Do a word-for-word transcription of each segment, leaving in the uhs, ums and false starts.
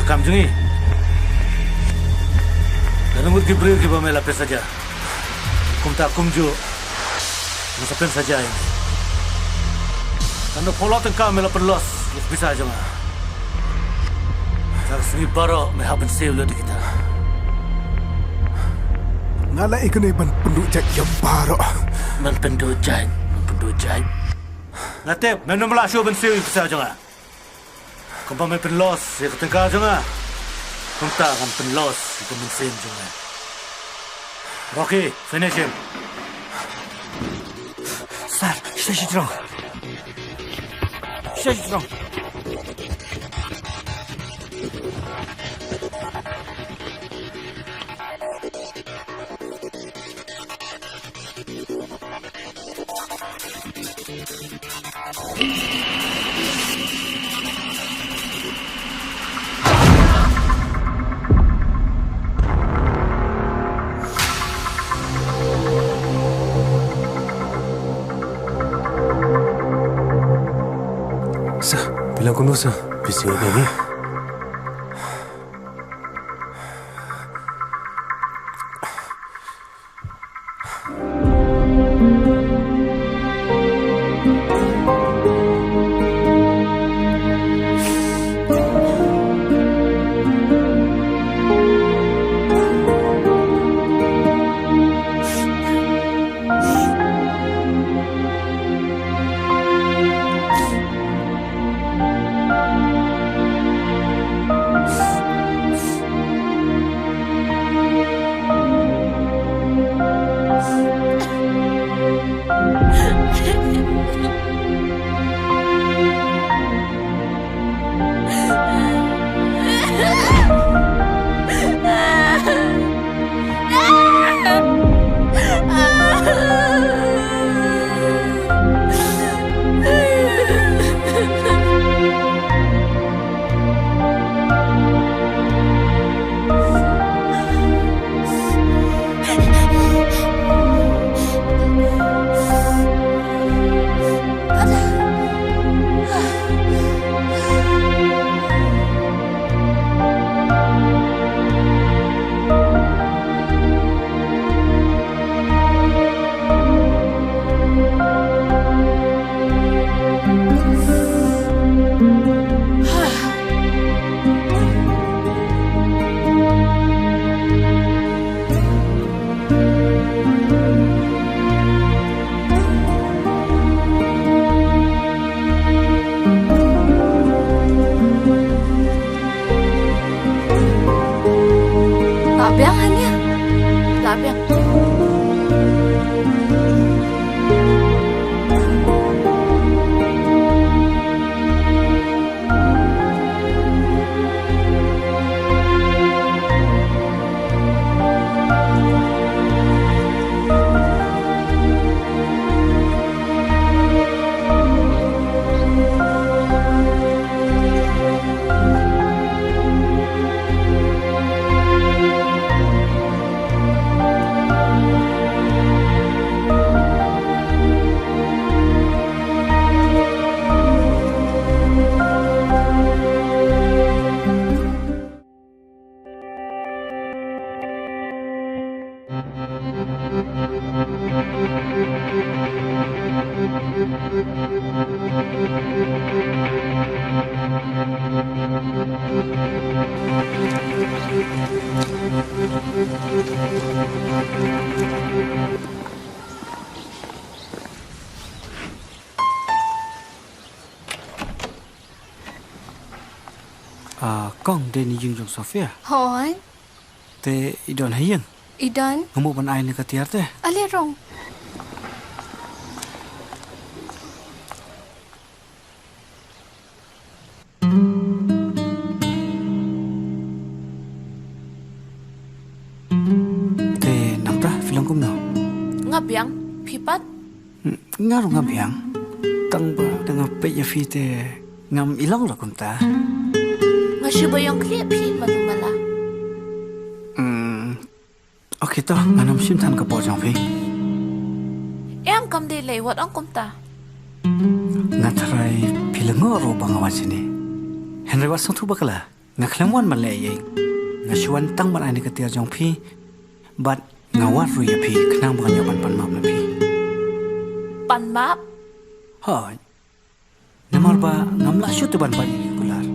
Kam jong ngi. Lada ngut ki briew kiba me la pynsaja, kumta kumjuh ngan sa pynsaja ïa ngi. Tang da phew law tyngka me la pynlos ïa ka pisa jong nga. Ka sngi baroh me hap ban siew lut ïa kita. Nga la ïa kane ban pynduh jait ïa baroh. Ban pynduh jait, ban pynduh jait. Nga tip mem nym lah shuh ban siew ïa ka pisa jong nga. Kumba me pynlos ïa ka tyngka jong nga, kumta ngan pynlos ïa ka mynsiem jong me. Rocky, finish him. Sir, sir, sir, strong. Sir, sir, strong. Sir, phi long kumno sir? Phi siew ïa ngi? Lah biang, Hania. Lah biang. Ah, kong, dei na ïing jong Sophia. Hooid. Te i don ha ïing? I don. Nga mut ban ai na ka tiar te. Ale rong. Te nangta phi long kumno? Nga biang, phi pat? Nga ruh nga biang. Tang ba da nga peit ïa phi te ngam i long la kumta. Nga shu ba ïong khlieh phi malu mala. Hmm. Okay to, ngan ym shim than ka por jong phi. Em, kam dei lei wat ong kumta. Nga tharai phi lyngngoh ruh ba nga wan shane. Hynrei wat sngewthuh bakla. Nga khlem wan ban leh ei ei. Nga shu wan tang ban ai ïa ka tiar jong phi. Bad nga wad ruh ïa phi khnang ba ngan ïoh ban pan map na phi. Pan map? Hooid. Namar ba ngam lah shuh te ban bat ïa ki kular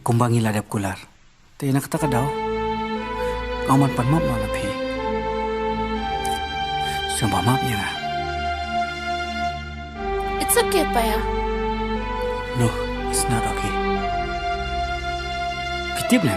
kumba ngi la dep kular. Te na kata ka daw nga wan pan map noh na phi. Sngewbha map ïa nga. It's okay, Paya. No, it's not okay. Phi tip ne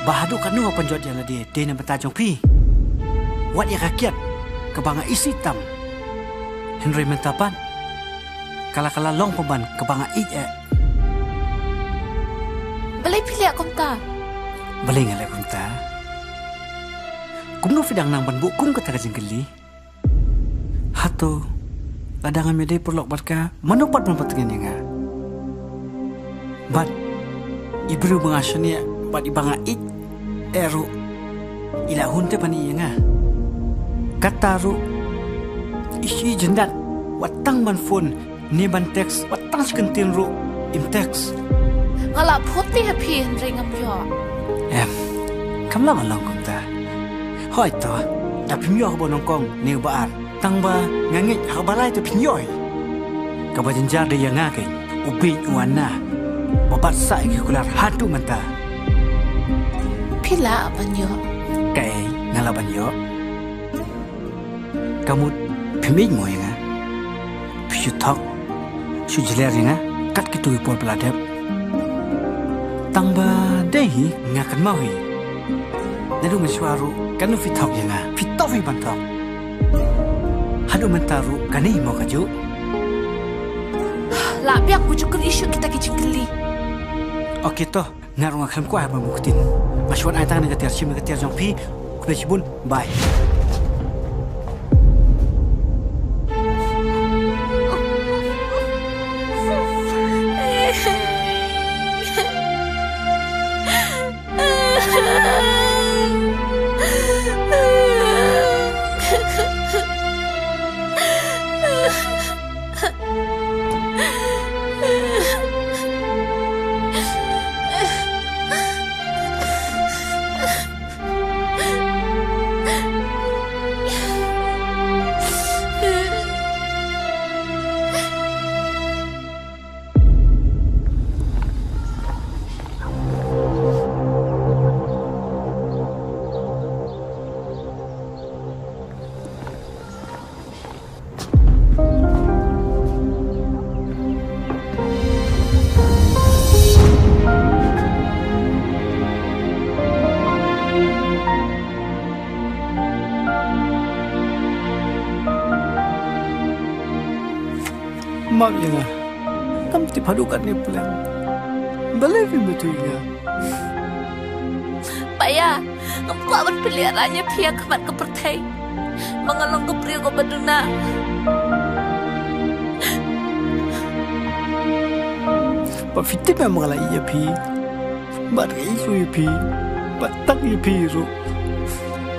ba haduh katno nga pynjot ïa lade dei na bynta jong phi. Wat ïa ka kiad kaba nga isih tam. Hynrei mynta pat ka la ka la long pynban kaba nga ïeit eh. Balei phi leh kumta? Balei nga leh kumta? Kumno phi dang nang ban buh kum kata ka jingkylli? Hato lada ngam ïadei paralok bad ka, mano pat ban pyntngen ïa nga? Bad i briew ba nga shaniah bad i ba nga ïeit eh ruh i la hun te ban ïeit ïa nga. Kata ruh i shu jyndat, wat tang ban phone ne ban text, wat tang shi kyntien ruh im text. Nga la phone te ha phi hynrei ngam ïoh. Em, kam lah ban long kumta. Hooid to, da phim ïoh ha uba nyngkong ne uba ar. Tang ba nga ngeit ha kaba lai te phin ïoh hi. Kaba jynjar dei ïa nga keiñ, u bieit u ana ba bat sah ïa ki kular haduh mynta. Phi lah ban ïoh. Kaei, nga lah ban ïoh? Ka mut phim ïeit mo ïa nga? Phi shu thok shu jler ïa nga kat kito ki por ba la dep. Tang ba dei hi nga kynmaw hi. Naduh mynshuwa ruh katno phi thok ïa nga, phi toh hi ban thok. Haduh mynta ruh kane hi mo kajuh? Lah biang, ku ju kylli shuh kita ki jingkylli. Okay to, nga ruh nga khlem kwah ban buh ktien. Nga shu wan ai tang kane ka tiar shim ïa ka tiar jong phi. Khublei shibun. Bye. Map ïa nga. Ngam tip haduh katne plan. Balei phim ïathuh ïa nga? Paya, ngam kwah ban pynlehrain ïa phi ha khmat ka pyrthei. Ma nga long ka briew kaba duna. Ba phi tip ba nga la ïeit ïa phi. Bad nga ïeit ruh ïa phi. Bad tang ïa phi ruh.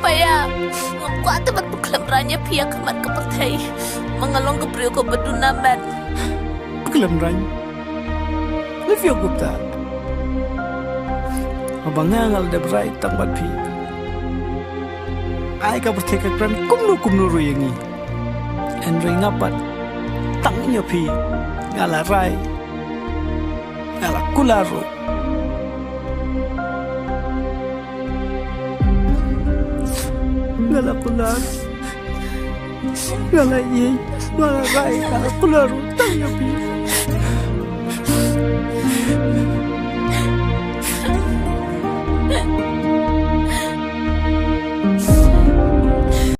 Paya, ngam kwah te ban pynkhlem rain ïa phi ha khmat ka pyrthei. Ma nga long ka briew kaba duna met. Pynkhlem rain? Lei phi ong kumta? Haba nga nga la dep rai tang bad phi. Ai ka pyrthei ka kren kumno kumno ruh ïa ngi. Hynrei nga pat tang ïa phi nga la rai. Nga la kular ruh. Nga la kular. Nga la ïeit. Nga la rai. Nga la kular ruh tang ïa phi.